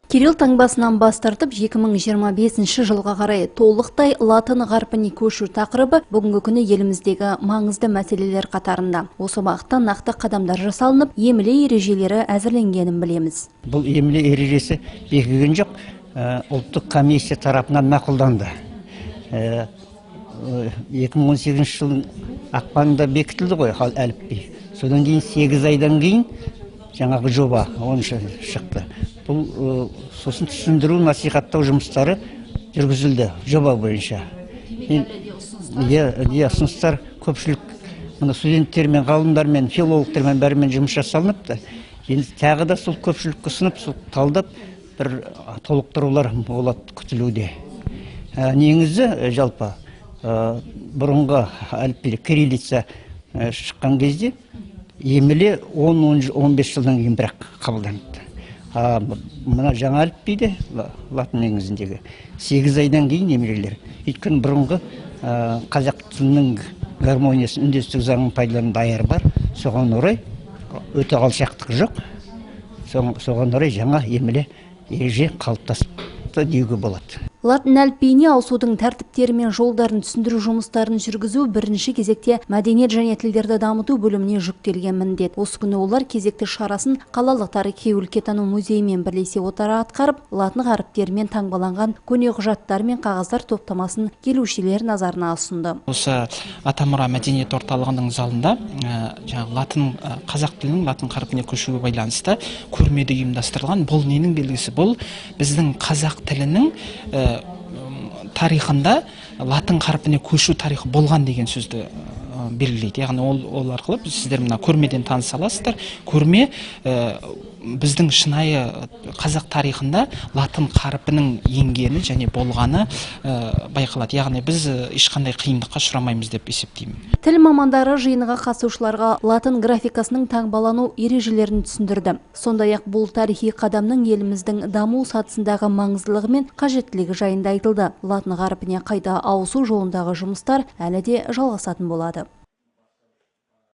Кирилл таңбасынан бас тартып, 2025 жылға қарай толықтай латын қарпіне көшу тақырыбы бүгінгі күні еліміздегі маңызды мәселелер қатарында. Осы бағытта нақты қадамдар жасалынып, емле ережелері әзірленгенін білеміз. Бұл емле ережесі бекіген жоқ, ұлттық комиссия тарапынан мақұлданды. 2018 жылдың ақпанында бекітілді ғой әліпби. Содан кейін 8 айдан кейін жаңағы жоба онша шықты. Бұл сосын түсіндіру, насихаттау жұмыстары жүргізілді жоба бойынша. Иә, ұсыныстар көпшілік мына студенттермен, ғалымдармен, филологтармен бәрімен жұмыс жасалыныпты. Енді тағы да сол көпшілікке ұсынып, сол талдап бір толықтырулар болады күтілуде. Негізі жалпы бұрынғы әліпби кириллица шыққан кезде емле 10-15 жылдан кейін бірақ қабылданыпты. Мына жаңа әліпбиде латын негізіндегі 8 айдан кейін емлелер. Өйткені бұрынғы қазақ тілінің гармониясын, үндестік заңын пайдалану даяр бар. Соған орай өте алшақтық жоқ. Соған орай жаңа емле ереже қалыптасты деуге болады. Латын әліпбиіне ауысудың тәртіптері мен жолдарын түсіндіру жұмыстарын жүргізу бірінші кезекте мәдениет және тілдерді дамыту бөліміне жүктелген міндет. Осы күні олар кезекті шарасын қалалық тарихи өлкетану музейімен бірлесе отыра атқарып, латын қаріптерімен таңбаланған көне құжаттар мен қағаздар топтамасын келушілер назарына ұсынды. Осы Атамұра мәдениет орталығының залында жаңағы латын қазақ тілінің латын қарпіне көшуге байланысты көрме де ұйымдастырылған. Бұл ненің белгісі? Бұл біздің қазақ тілінің тарихында латын қарпіне көшу тарихы болған деген сөзді белгілейді. Яғни ол арқылы сіздер мына көрмеден таныса аласыздар. Көрме біздің шынайы қазақ тарихында латын қарпінің енгені және болғаны байқалады. Яғни біз ешқандай қиындыққа ұшырамаймыз деп есептеймін. Тіл мамандары жиынға қатысушыларға латын графикасының таңбалану ережелерін түсіндірді. Сондай-ақ бұл тарихи қадамның еліміздің даму сатысындағы маңыздылығы мен қажеттілігі жайында айтылды. Латын қарпіне қайта ауысу жолындағы жұмыстар әлі де жалғасатын болады.